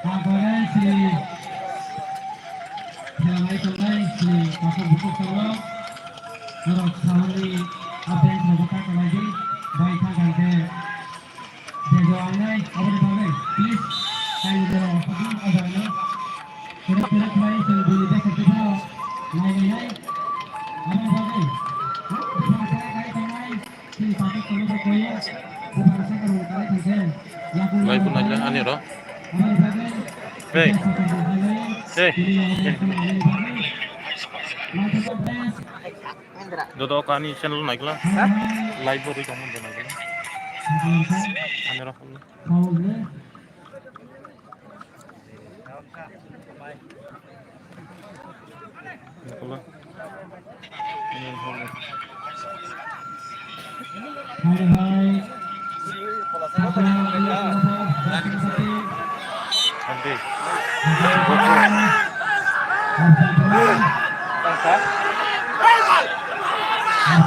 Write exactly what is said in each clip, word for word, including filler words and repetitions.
Tabole sri khelai tongnai sri kaisa bukhuk tongo. Norok sahorni a bench rokbo ta kwlai di, bai thang thang khe bego angnai. Aboni bagwi please kainwi borok ostatung o jagano. Kwrwk kwrwk khlai chwng buini bwswk kwtharo nailainai. Aboni bagwi bwswk kwrwk khlai tongnai. Lai pun aja ani ro. Hey. Hey. Dodo kani channel naikla. Live bo rikang mun naikla. Ani ro.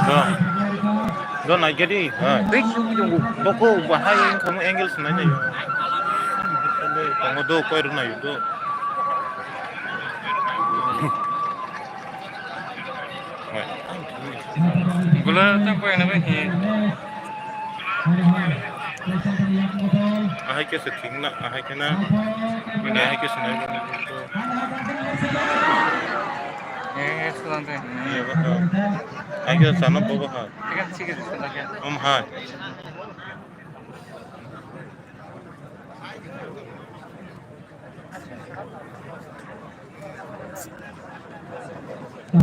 Do, do naikhe di. Boko bahai wngkha mo angle swnai nai. Tongo do koi rw nai do. Bula tang koi na bai hi. Ahai khe se thik na, ahai khe na. Bini ahai khe se nai. Eh, sudan te. Ahai khe sana bobo ha. Om hai. Hai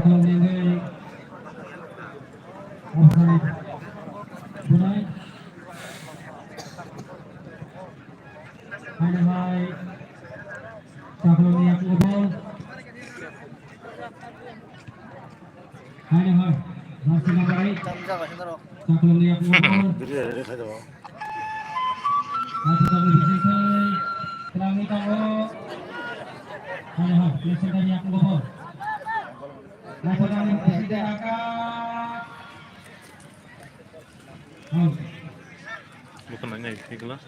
hai. Hai hai. Jersey number eight. Chakulungni yakung ball. Naithokni bisingtwi twlangwi tongo. Hai hai. Naithokni yakung ball. Naithokni bisingtwi naka. Out. Bukan nanya itu lah.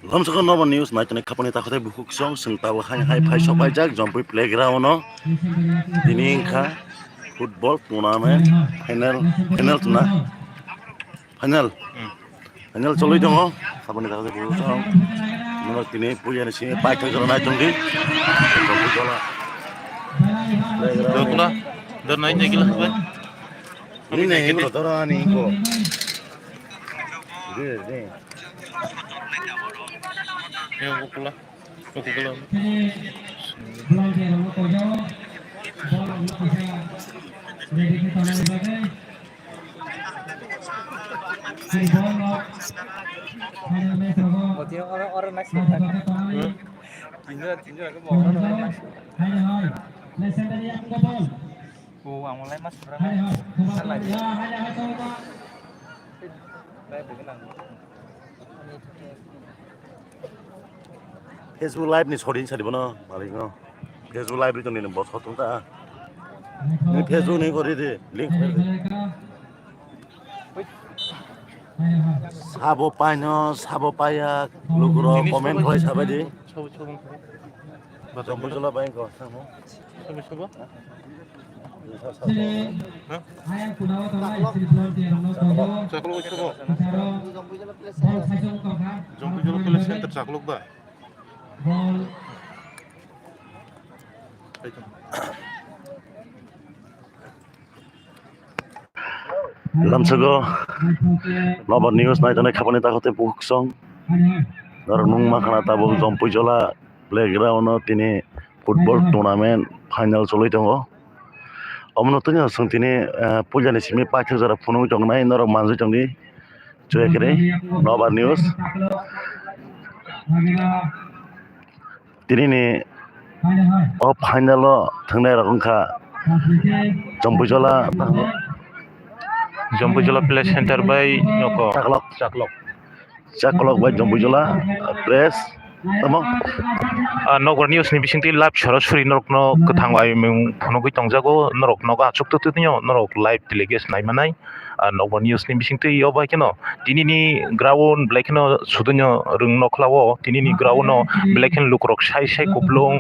Lamsoko nobo news naitonwi khapani takhwtwi bukhuk song swng tabuk hai hai phai sok paijak Jompui playground o. Tini wngkha football tournament final, final tuna. Final. Final choli tongo. Khapani takhwtwi bukhuk song. Nono tini puya ni simi paithak jora naitongo. Jompui tola. Playground. Dor nai jagila bai. Ini nih, ini loh, toro ani ingko. Ini, ini. Ini ukula. Ukula. Oro, oro, nice. Hmm. Tinjo, tinjo, aku mau. Oh, ang mulai mas berapa? Salah ya. Facebook live ni sodin sadi bono, malik no. Facebook live ri tongni bo sotong ta. Ni Facebook ni kori di, link kori di. Sabo paino, sabo paya, luguro comment khlai sabai di. Jompui jola bai ko. Sabo sabo? Ha? Chaklo sabo? Jompui jola pele center chaklo ba? Lamsogo nobar news naitonwi khapani takhwtwi bukhuk song. Norok nung mankha na tabuk Jompui jola playground o tini football tournament final choli tongo. Omono tini chwng tini, eh, puila ni simi paithak jora phunugwi tongnai norok manjwi tongdi. Chwekre, Nobar News. Tini ni o final o thwngnai rok wngkha Jompuijola, Jompuijola Play Center bai noko Chaklok. Chaklok. Chaklok bai Jompuijola Press. Tamo? Ah, Nobar News ni bisingtwi live sorasori norokno kwthang bai mung phunugwi tongjago, norok nogo achuk twi twi norok live telecast naimanai. Ah, Nobar News ni bisingtwi obo hai kheno tini ni ground belai kheno sudunyo rwng nokhlao, tini ni ground o belai kheno lukurok sai sai kuplung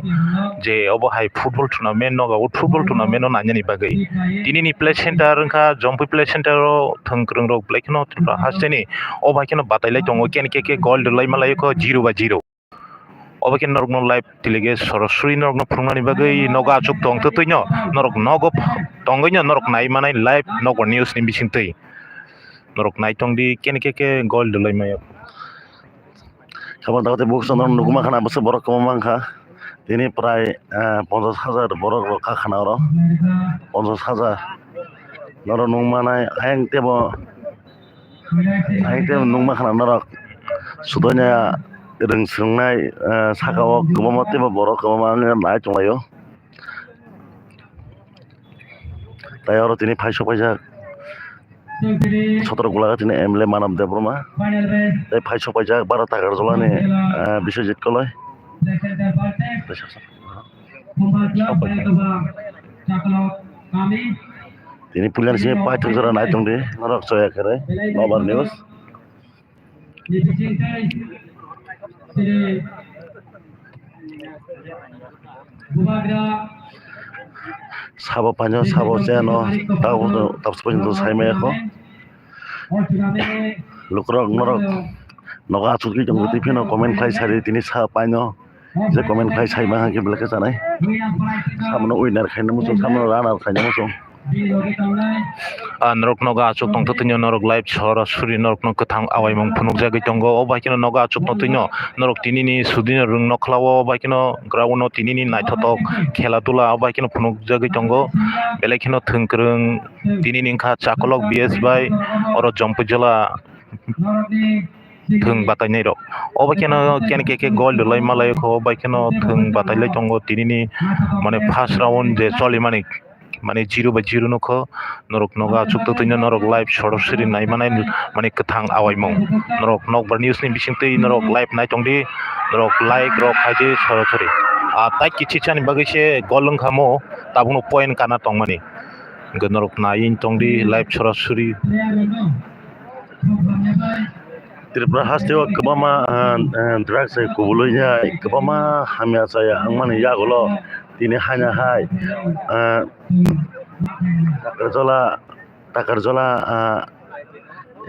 je obo hai football tournament nogo, football tournament o nainani bagwi. Tini ni Play Center wngkha, Jompui Play Center o thwng kwrwng rok belai kheno Tripura haste ni obo hai kheno batai lai tongo, K N K K goal rwlai malai kho zero by zero. Obo khe norokno live telecast sorasori norokno phunuknani bagwi nogo achuk tong twtwino norok nogo tongwino norok nai manai live Nobar News ni bisingtwi norok nai tongdi K N K K goal rwlai maio. Khabang dago tei bukhuksong norok nugwi mankha na bwswk borok kwbangma wngkha tini prai ponchash hajar borok rok kha khana oro ponchash hajar norok nung manai ayang tebo. Hai khe nukma khna norok sudonya rwng swrwngnai, eh, saka o kwbangma teibo borok kwbangma wngya nai tonglaio. Tai oro tini phaisok paijak sotro gulaga tini M L A Manav Debbarma tei phaisok paijak baro Takarjolani, eh, Biswajit Koloi. Tini puilani simi paithak jora nai tongdi norok choya khere Nobar News. Sabo paino sabo cheno tabuk tabuk paino sai maya kho. Lukurok norok nogo achukgwi tongo tei phano comment khai sari tini sa paino. Je comment khai sai ma hangke belai khe chanai. Samono winner khaina muchung, samono runner khaina muchung. Ah, norok nogo achuk tong twino norok live sorasori norok no kwthang awaimung phunukjagwi tongo. O bai kheno nogo achuk tong twino norok tini ni sudino rwng nokhlao, o bai kheno ground o tini ni naithotok khela dula o bai kheno phunukjagwi tongo. Belai kheno thwng kwrwng tini ni wngkha Chakolok B S bai oro Jompuijola thwng batainai rok. Obo kheno K N K K goal rwlai malai kho, bai kheno thwng batailai tongo tinini mane first round je cholimani mane zero by zero no kho. Norok nogo achuk twino norok live sorasori nai manai mane kwthang awaimung. Norok Nokbar News ni bisingtwi norok live nai tongdi, norok like rok khaidi sorasori. Ah, tai kichi chani bagwi se goal wngkha mo, tabukno point kana tongmani. Hwnkhe norok naiwi tongdi live sorasori. Tripura haste o kwbangma, ah, ah, drugs hai kubulwi ya, kwbangma hamya chaya wngmani yagulo tini haino hai, ah, Takarjala, Takarjala, ah,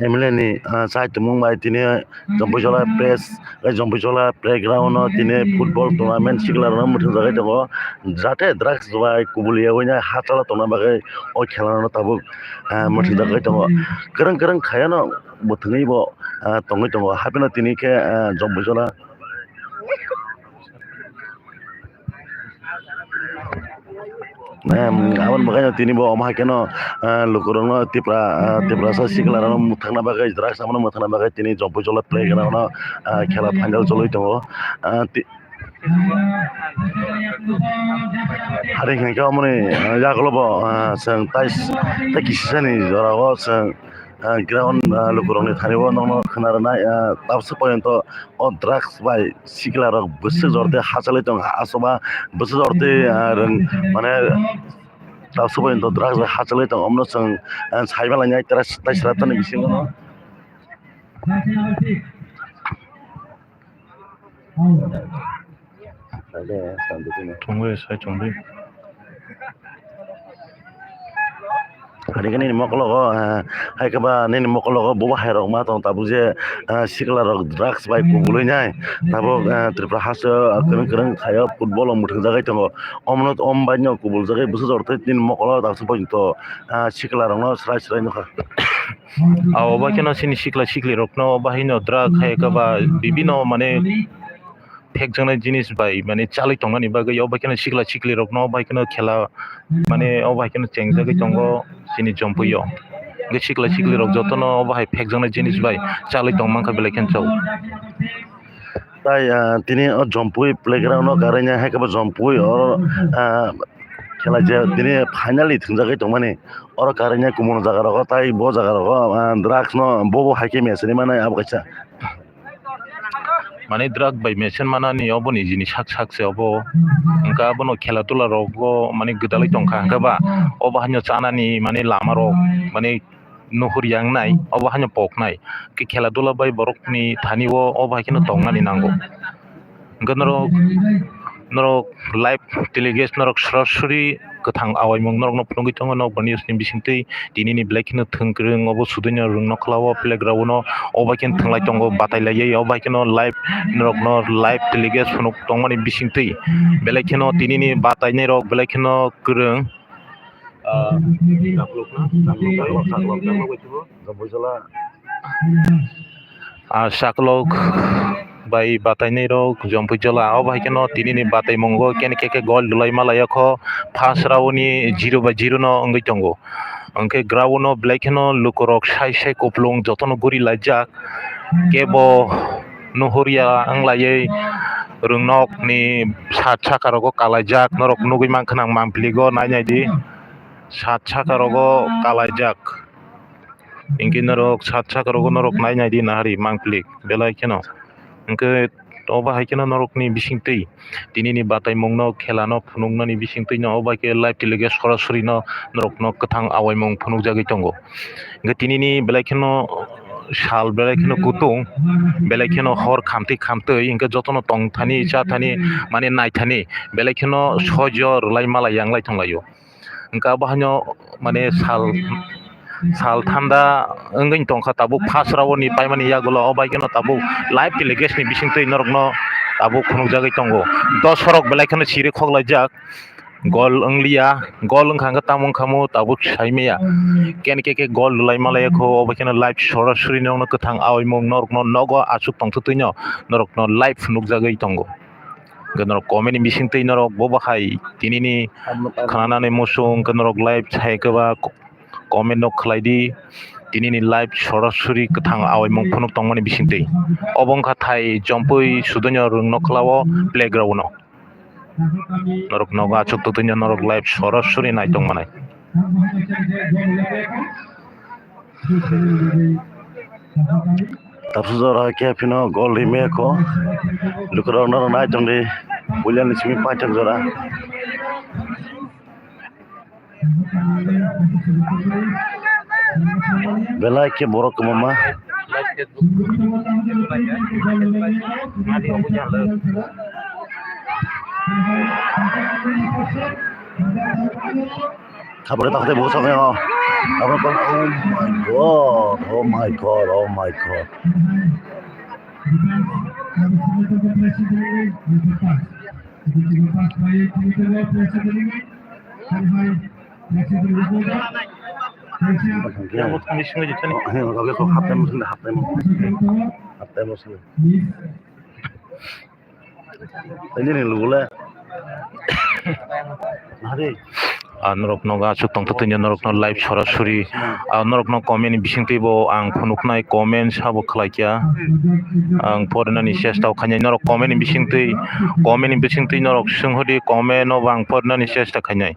M L A ni, ah, chai tongmung bai tini Jompuijola press, tei Jompuijola playground o tini football tournament sikla rok no mwthang jagwi tongo, jate drugs bai kubul ya wngya hachalo tongna bagwi o khela rok no tabuk, ah, mwthang jagwi tongo. Kwrwng kwrwng khaiyano mwthangwi bo, ah, tongwi tongo, hapheno tini khe, ah, Jompuijola. Em, aboni bagwi no tini bo omo hai kheno, ah, lukurokno Tipra, ah, Tiprasa siklarokno mwthangna bagwi, drugs abono mwthangna bagwi tini Jompuijola playground o, ah, khela final choli tongo. Ah, ti-, hari hwnkhe omoni, ah, yagulo bo, ah, chwng tai, tai kisisani jorao chwng, ah, ground, ah, lukurokni thani o nokno khna rwnai, ah, tabuk se poyonto o drugs bai sikla rok bwswk jor tei hachali tongo, aswk ma bwswk jor tei, ah, rwng mane tabuk se poyonto drugs bai hachali tongo, omono chwng, ah, sai ma lainai tei sra tani bisingo no. Thwngwi sai chwngwi. Ani khe nini mokologo, eh, hai khe ba nini mokologo bubo hai rok ma tong tabuk je, eh, sikla rok drugs bai kubulwi nai tabuk, eh, Tripura haste o kwrwng kwrwng khaio football o mwthang jagwi tongo. Omono om bai no kubul jagwi bwswk jor tei nini mokologo tabuk se poito, eh, sikla rok no srai srai nukha. Abo bai kheno chini sikla sikli rok no bahai no drug hai khe ba bibino mane phekjaknai jinis bai mane chalwi tongnani bagwi, o bai kheno sikla sikli rokno o bai kheno khela mane o bai kheno chengjagwi tongo chini Jompui o. Hwnkhe sikla sikli rok jotono obo hai phekjaknai jinis bai chalwi tong mankha belai kheno chao. Tai, ah, tini o Jompui playground o karwi nai, hai khe bo Jompui o, ah, khela je tini finally thwngjagwi tongmani. Oro karwi nai kumun jaga rogo, tai bo jaga rogo, ah, drugs no bo bo hai khe mechanic manai abo kaisa. Mane drug bai mechanic manani obo nijini sak sak se obo. Hwnkhe abono khela dula rogo mane gwdalwi tongkha, hwnkhe ba obo haino chanani mane lama rok mane nuhur yang nai, obo haino pok nai. Khe khela dula bai borokni thani o, obo hai kheno tong nani nango. Hwnkhe norok, norok live telecast norok sorasori kwthang awaimung norokno phunugwi tongo, nokbar news ni bisingtwi tinini belai kheno thwng kwrwng obo suduino rwngno khlawo playground o, obo hai kheno thwnglai tongo batai laiwi, obo hai kheno live norokno live telecast phunuk tongmani bisingtwi belai kheno tinini batainai rok belai kheno kwrwng. Ah, ah, saklok bai batainai rok Jompui Jola. Obo hai kheno tinini bataimungo kene keke gol dulai malaiyakho. First round ni zero bai zero no wngwi tongo. Hwnkhe ground no belai kheno lukurok sai sai kupulung jotono guri laijak. Kebo nuhurya wnglaiwi rwngnokni sat saka rogo kalaijak, norok nugwi mankha nang mampli go nai nai di, sat saka rogo kalaijak. Hinkhe norok sat saka rogo norok nai nai di nahari mampli belai kheno. Hinkhe obo hai kheno norokni bisingtwi tinini bataimungno khelano phunuknani bisingtwino obo hai khe live telecast sorasori no norokno kwthang awaimung phunukjagwi tongo. Hinkhe tinini belai kheno sal belai kheno kutung, belai kheno hor khamtwi khamtwi, hinkhe jotono tongthani chathani mane naithani belai kheno sojo rwlai malai yanglai tonglaio. Hinkhe abo haino mane sal, sal thanda wngwi tongkha tabuk first round ni paimani yagulo, o bai kheno tabuk live telecast ni bisingtwi norokno tabuk phunukjagwi tongo. Dosorok belai kheno siri khoklaijak. Gol wngliya, gol wngkha hwnkhe tamo wngkhamu tabuk saimaya. Kene keke gol rwlai malaiyakho, obo kheno live sorasori nokno kwthang awaimung norokno nogo aswk tongthwtwino norokno live nukjagwi tongo. Hwnkhe norok comment ni bisingtwi norok bobo hai tinini khnanani muchung hwnkhe norok live sai khe ba comment no khlai di. Tinini live sorasori kwthang awaimung phunuk tongmani bisingtwi. Obo wngkha thai Jompui suduino rwngno khlao playground no. Norok nogo achuk totwino norok live sorasori nai tongmanai. Tabsu jora khe phino gol rimeko. Lukurok norok nai tongdi. Puilani simi paithak jora. Belai khe borok kwbangma. Khapre takhte bo samya. Abo kok, oh my God, oh my God, oh my God. Half time, half time. Ini nih lu le. Hari. Ah, norok nogo achuk tongtwtwino norokno live sorasori. Ah, norokno comment ni bisingtwi bo ang phunuknai comment sabo khlaikha. Ang porinani chesta khainai norok comment ni bisingtwi, comment ni bisingtwi norok swnghodi comment no bo ang porinani chesta khainai.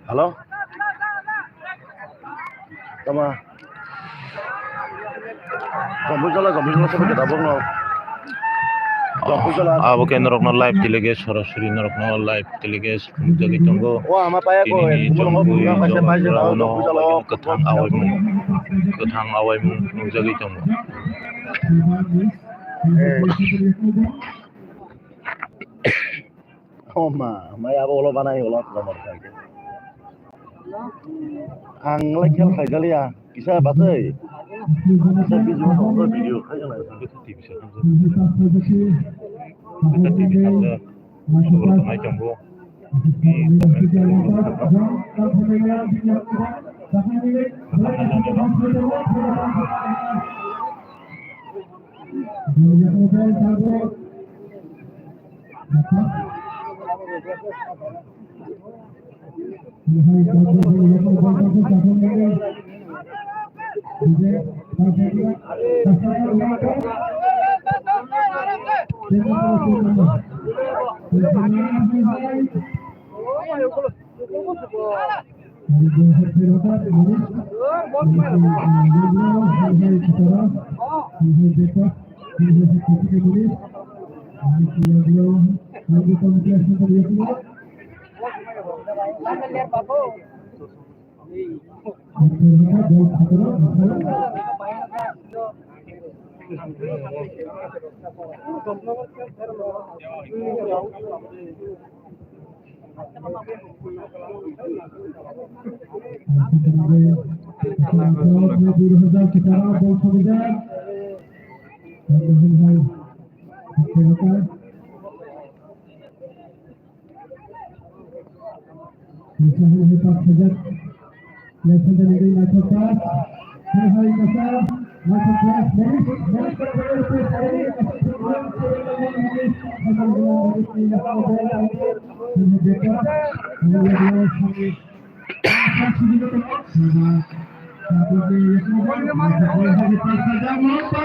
Hello? Tama. Jompui Jola, Jompui Jola, sabai kita bokno. Jompui Jola. Abo khe norokno live telecast, sorasori norokno live telecast nukjagwi tongo. Wa, ama paya ko, tinini bumo Jompui, bumo kaisa Jompui paisa Jola, no Jompui Jola. Kwthang awaimung, kwthang awaimung nukjagwi tongo. Eh. Oh ma, mai abo ulo banai ulo. Ang lai khel khai jaliya, kisa batwi. Kisa video, video khai jana. Kisa T V sa. Kisa T V sa. Suruh tengah jambu.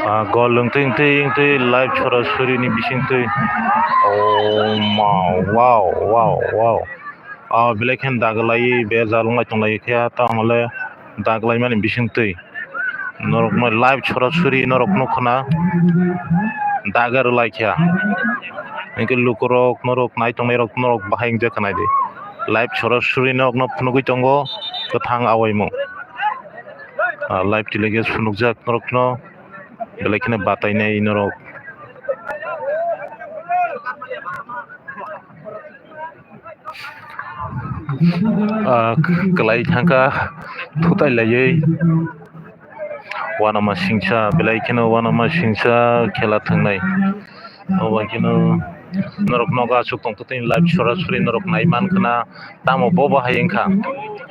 Ah, gol wngtwi, wngtwi, wngtwi, live sorasuri ni bisingtwi. Oh, ma, wow, wow, wow. Ah, belai khe daglai, bejal wnglai tonglai khe, tamo le daglai mani bisingtwi. Norok no live sorasuri norok nukho na, daga rwlai khe. Hwnkhe lukurok, norok nai tongnai rok, norok bahai wngya kha nai di. Live sorasuri norok no phunugwi tongo, kwthang awaimung. Ah, live telecast phunukjak norok no, belai kheno batai nai norok. Ah, kwlai thangkha thutai laiwi. Uanama singsa, belai kheno uanama singsa khela thwngnai. Obo kheno norok nogo aswk tongtwtwini live sorasuri norok nai mankha na, tamo bo bahai wngkha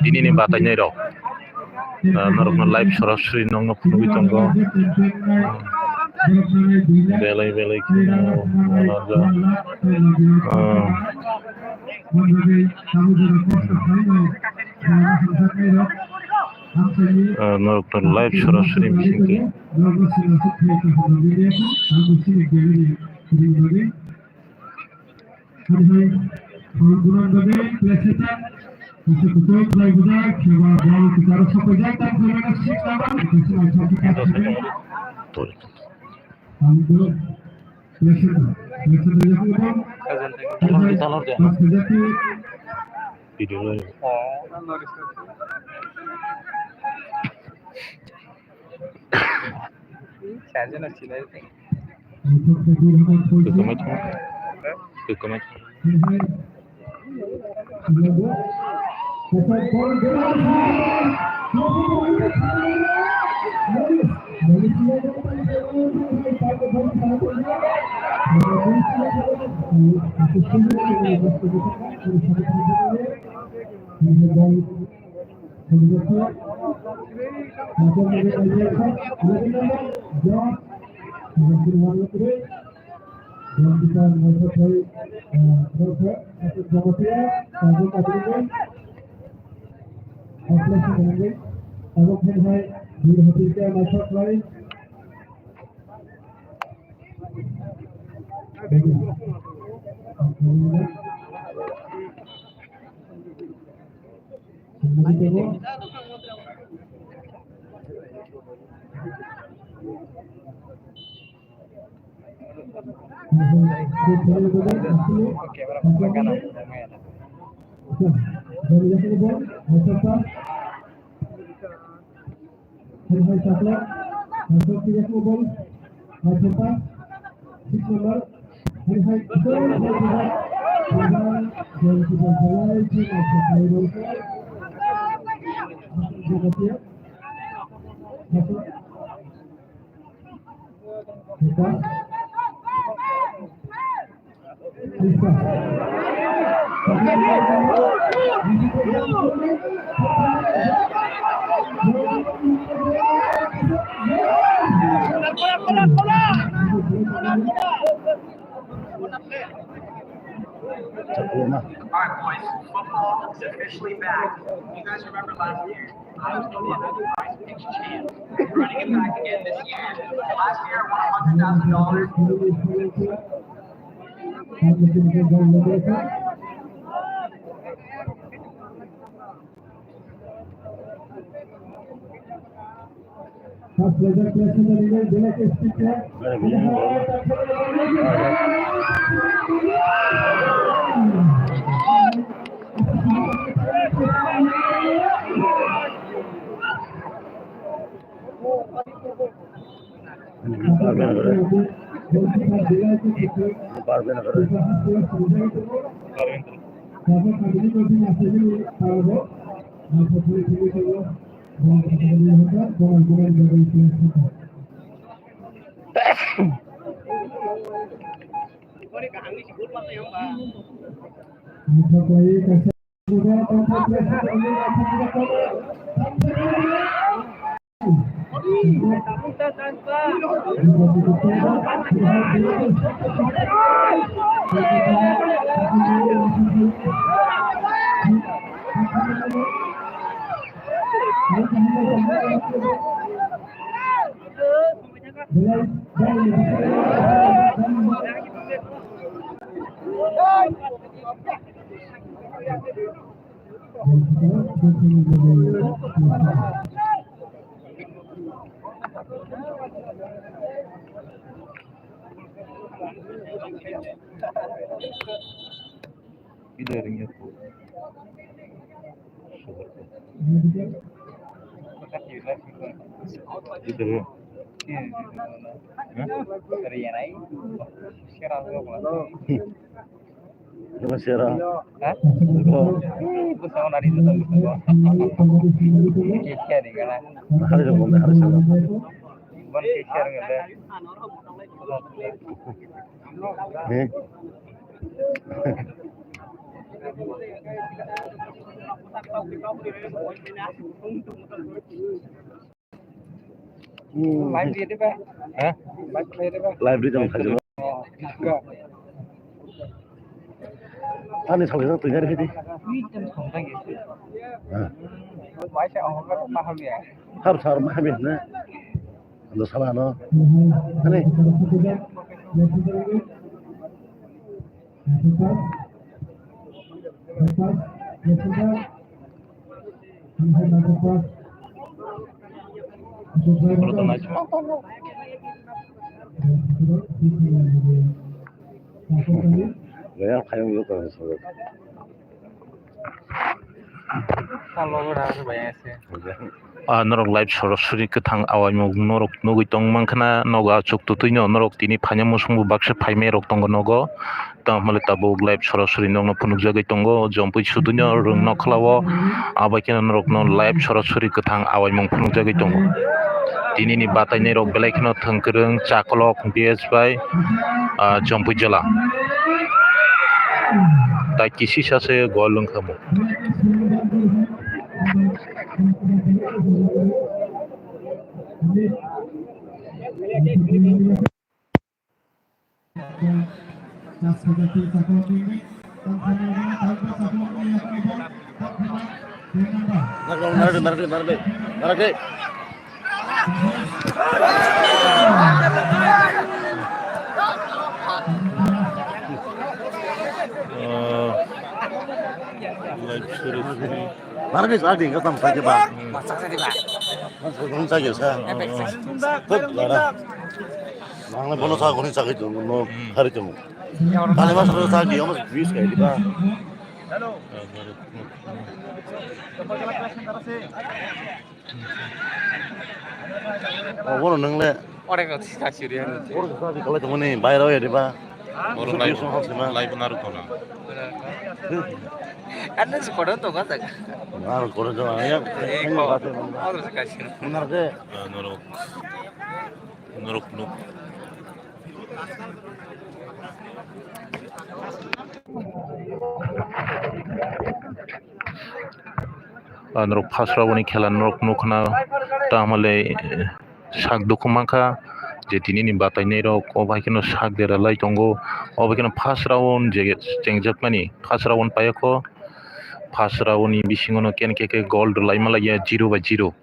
tinini batainai rok. Ah, norokno live sorasuri nokno phunugwi tongo. Belai belai kheno uanaja. Ah. Ah, norokno live sorasuri bisingtwi. Video lo. Twi kwmai thang. Twi kwmai thang. Boys, football is officially back. You guys remember last year? I was the one who was the champ. We're running it back again this year. Last year, I won a hundred thousand dollars. First pleasure, pleasure, the leader, Dilak speaker. Sera. Hah? Bwskango nari jotoni bwskango. Kesiya ni gana. Hari jotoni, hari jotoni. Bon kesiya ni gana. Eh. Hmm. Live di ba? Hah? Live di ba? Live di tong khajo. Oh, go. Ani salsa tu nyari di. Ni tem song lagi. Hah? Mai sa oh, ka ta hamya. Har sar ma hamya na. Ando sala no. Ani. Ah, norok live sorosori kwthang awaimung norok nugwi tong mankha na, nogo achuk twtwi no norok tini phaina muchung bo baksa phaimai rok tongo nogo. Tamo le tabuk live sorosori nokno phunukjagwi tongo, jompui sudui no rwng nokhlao. Abo khe norokno live sorosori kwthang awaimung phunukjagwi tongo. Tini ni batainai rok belai kheno thwng kwrwng, chakolok, B S bai, ah, jompui jela. Tai kisisa se gol wngkha mo. Nardi, nardi, nardi, nardi. Nardi, nardi, kasam saja ba. Masak saja ba. Masak saja sa. Tut, lara. Nang le bono sa goni sa gitu, no hari tuh. Kali mas sa di, mas bis kayak gitu. Oh, bono nang le. Ore ko sika siri. Bono sa di kalau temen ni bayar ya di ba. Bono lai, lai benar kona. Anda sekolah tuh kan tak? Benar kono tuh ya. Ore sika siri. Benar deh. Norok. Norok nuk. Ah, norok first round ni khela norok nukna tamo le sak dukhu mankha. je tini ni batainai rok obo hai kheno sak dera lai tongo. Obo kheno first round je chengjak mani, first round paiya kho. First round ni bisingo no ken khe khe goal rwlai ma laiya zero by zero.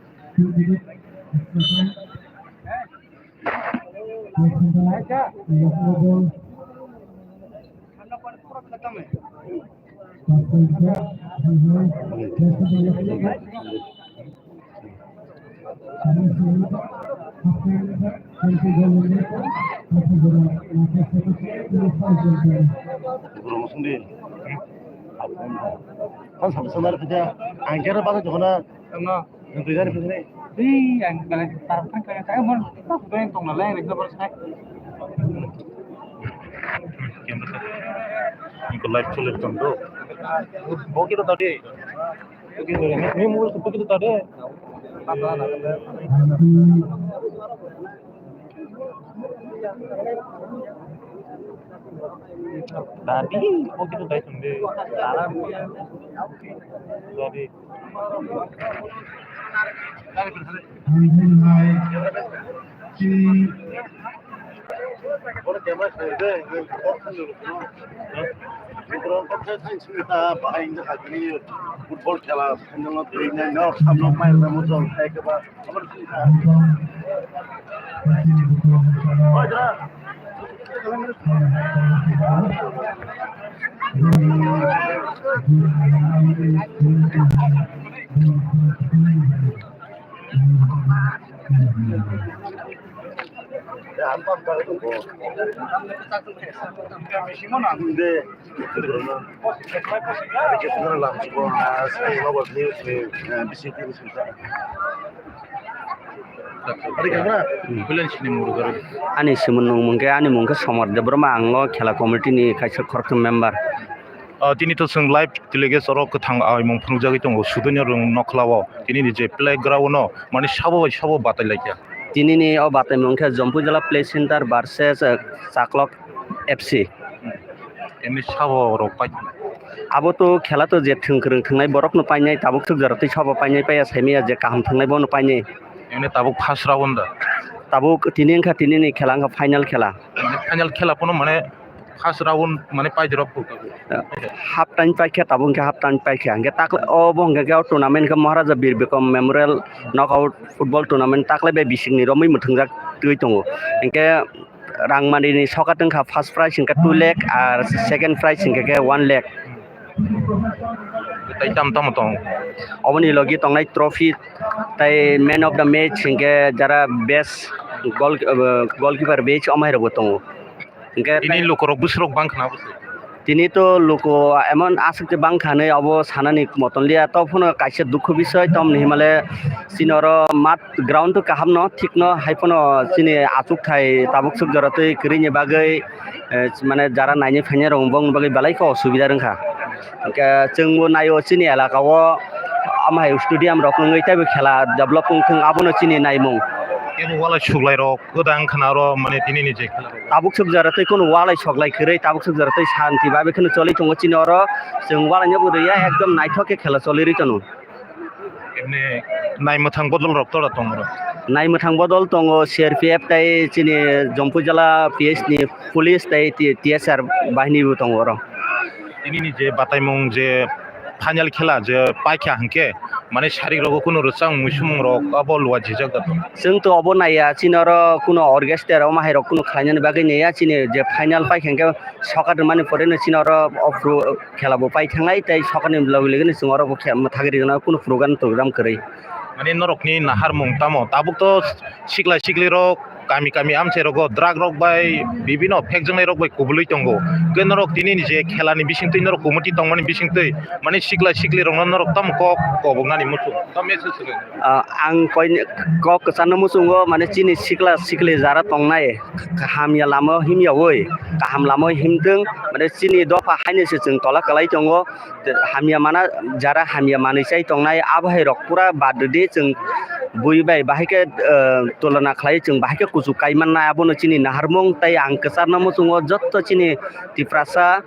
Ang khe oro bagwi jokona. Ang twi jani phunuknai. Ei, ang belai tar thang kaya kaya mon tak doi tong na leng rikna bor sai. Iko live chole tong do. Bo kito tadi. Ni mobile ko kito tadi. Tadi, bo kito tadi tong de. Tadi. Football khela, Ani simon nung mung khe, ani mung khe Somar Debbarma, ang o khela committee ni kaisa khorokthum member. Ah, tini to chwng live telecast oro kwthang aimung phunukjagwi tongo, Sudonya rwng nokhlao. Tini ni je playground no, mani sabo bai sabo batai laikha. Tini ni o bataimung khe Jompui Jala Play Center versus, eh, Chaklok F C. Emni sabo rok pai. Abo to khela to je thwng kwrwng thwngnai borok no painai, tabuk thwk jora twi sabo painai, paiya saimaya je kaham thwngnai bono painai. Emni tabuk first round da? Tabuk tini wngkha tini ni khela, wngkha final khela. Mane final khela pono mane first round mane paidrop kho. Half time paikha, tabuk wngkha half time paikha. Hingke takle obo hingke khe o tournament khe Maharaja Bir Bikram Memorial Knockout Football Tournament takle bai bisingni romwi mwthwngjak twi tongo. Hingke rangmani ni sokat wngkha first prize hingke two lakh, ar second prize hingke khe one lakh. Tai tam tamo tong? Oboni logi tongnai trophy tai man of the match hingke jara best goal, uh, goalkeeper match omai rokbo tongo. Hingke tini lukorok bwswrok bang khna bwswk? Tini to luko emon aswk je bang kha hinwi obo sanani moton liya, to phano kaisa dukhu bisoi, tamoni hinmale chini oro mat ground to kaham no, thik no, hai phano chini achuk thai tabuk swk jora twi kwrwini bagwi, eh, mane jara naini phainai rok bongni bagwi belai khe osubida wngkha. Hingke chwngbo naio chini elaka o, omo hai stadium rok wngwi teibo khela develop wngthung, abono chini naimung. Ebo walai suklai rok kwdang khna oro mane tini ni je khela rok. Tabuk swk jora tei kunu walai soklai kwrwi, tabuk swk jora tei santi babe kheno choli tongo chini oro. Chwng walai no bo rwya, ekdom naithok khe khela choli rwi tono. Emni naimwthang bodol rok tora tongo oro? Naimwthang bodol tongo C R P F tei chini Jompui Jala P S ni police tei T-, T S R bahini bo tongo oro. Tini ni je bataimung je final khela je paikha hingke, mane sarik rogo kunu rwchang muisumung rok abo luajijak da tong? Chwng to obo naiya, chini oro kunu orchestra omo hai rok kunu khlainani bagwi naiya, chini je final paikha hingke sokat rwmani pore no chini oro o phuru khela bo pai thangnai tei sokat ni logi logi no chwng oro bo khe mwthagwi rwgano kunu program togram kwrwi. Mane norokni naharmung tamo? Tabuk to sikla sikli rok kami kami amchai rogo drug rok bai bibino phekjaknai rok bai kubului tongo. Hwnkhe norok tini ni je khela ni bisingtwi norok committee tongmani bisingtwi mane sikla sikli rokno norok tamo kok koboknani muchung? Tamo message rwdi. Ah, ang koini kok kwcharno muchungo, mane chini sikla sikli jara tongnai, hamya lama himyaui kaham lama himtwng, mane chini dopha haino se chwng tola kwlai tongo. Hamya mana, jara hamya manwi chai tongnai, abo hai rok pura bad rwdi, chwng bui bai bahai khe, eh, tulona khlai chwng bahai khe kuchuk kai mannai, abono chini naharmung. Tei ang kwcharno muchungo jotto chini Tiprasa,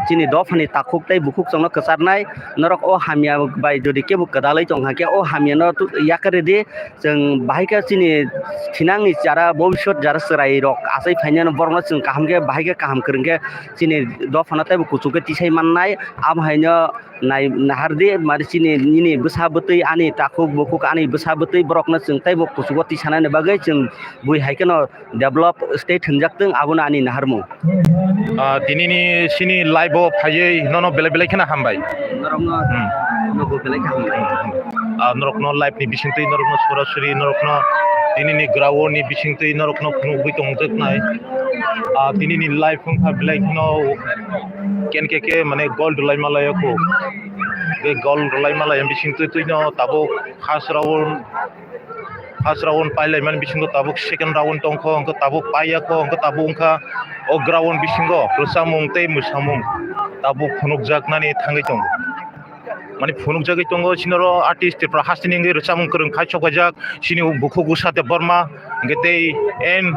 chini dophani takhuk tei bukhuk chwngno kwcharnai. Norok o hamya bai jodi kebo kwdalwi tong kha khe, o hamyano tu-, yakarwi di. Chwng bahai khe chini thinangni jara bobiswt jara chwrairok achai phainai, borokno chwng kaham khe, bahai khe kaham kwrwng khe chini dophano teibo kuchuk khe tisai mannai. Amo haino nai, nahardi, mari chini nini bwsa bwtwi, ani takhuk bukhuk, ani bwsa bwtwi borokno chwng teibo kuchugo tisanani bagwi chwng bui hai kheno develop state hwnjak thung, abono ani naharmung. Ah, tinini sini live o phaiwi nono belai belai kheno hambai. Norokno Hmm. nogo belai kheno hambai. Ah, norokno live ni bisingtwi norokno sorasori norokno tinini ground ni bisingtwi norokno phunugwi tongjaknai. Ah, tinini live wngkha belai kheno K N K K mane gold rwlai malai o kho. Be gold rwlai malai bisingtwi twino tabuk first round First round pailaimani bisingo tabuk second round tongkho, hwnkhe tabuk paiyakho, hwnkhe tabuk wngkha o ground bisingo rwchapmung tei mwsamung tabuk phunukjaknani thangwi tongo. Mani phunukjagwi tongo, sinoro artist Tripura hasteni wngwi rwchapmung kwrwng khai sok paijak, sini bukhuk Usha Debbarma, hwnkhe tei N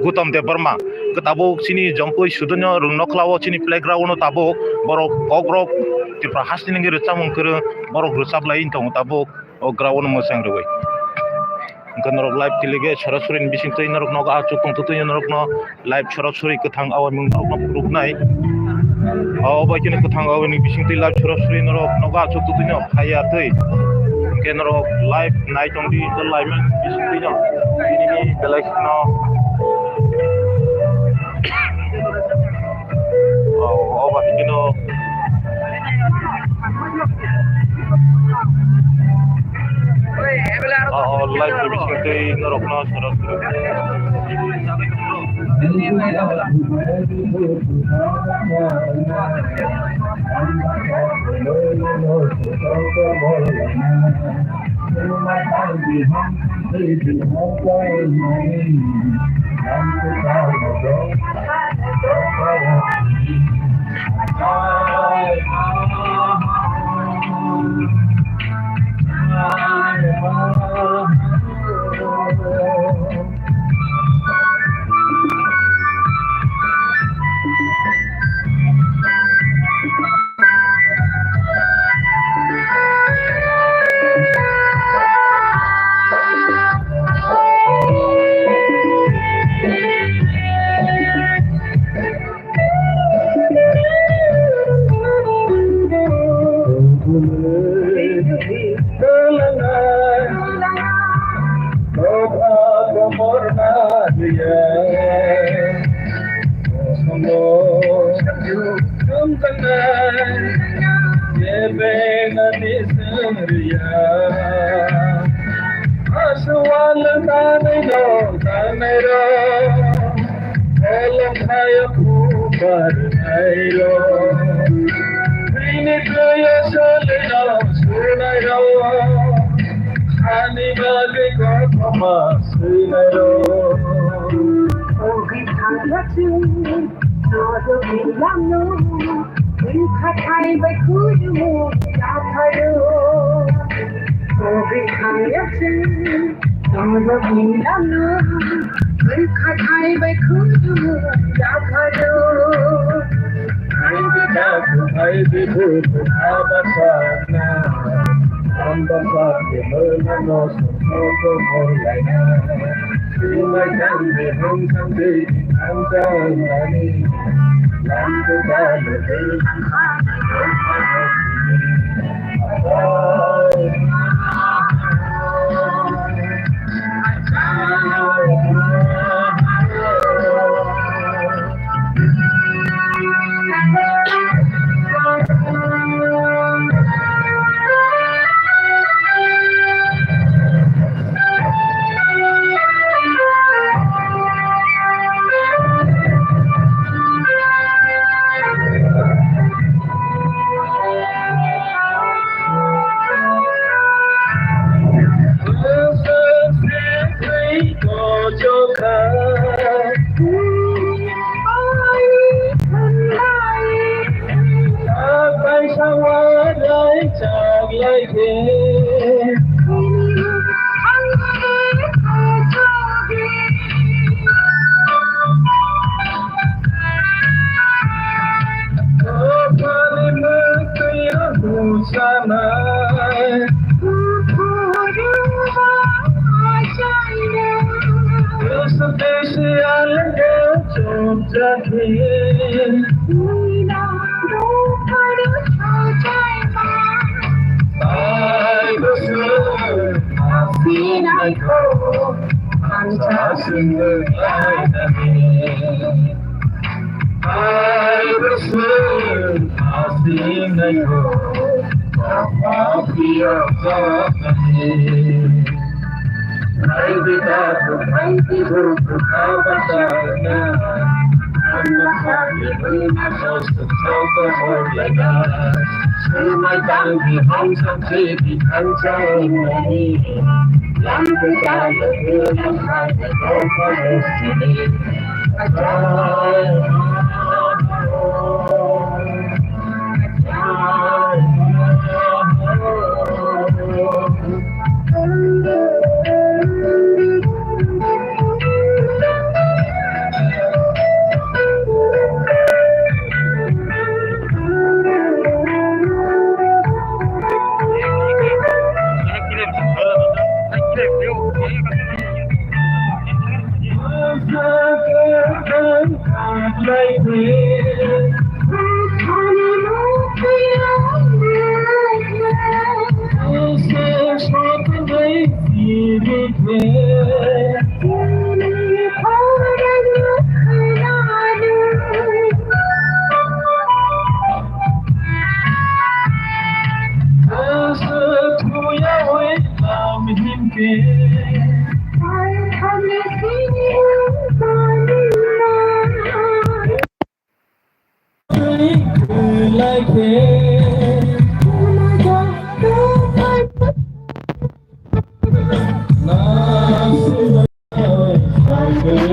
Gautam Debbarma. Hwnkhe tabuk chini Jompui Sudonyo rwng nokhlao chini playground-o tabuk borok kokrok Tripura hasteni wngwi rwchapmung kwrwng borok rwchaplai tongo tabuk. O ground mwchang rwui. Hwnkhe norok live kilige sorasori ni bisingtwi norok nogo achuk tongtwtwi norokno live sorasori kwthang awaimung norokno phunuknai. O bai kheno kwthang awaimung bisingtwi live sorasori norok nogo achuk tongtwino phaiya twi. Hwnkhe norok live nai tongdi, hwnkhe live ni bisingtwino nini belai kheno. O, o bai kheno. O, o, live ni bisingtwi norokno sorasori. Aswal tanai no tanai ro, kolom khayo kubar nai ro. Bini tuyo sole no sunai ro, ani bagi kothoma sunai ro. Ogi thangya ching, todo bilamno, wngkha thai bai khuyu yapharo. Ogi thangya ching, todo bilamno, wngkha thai bai khuyu yapharo. Ai di daku, ai di buku, abasana, ambasake mena no sosoko morlaina.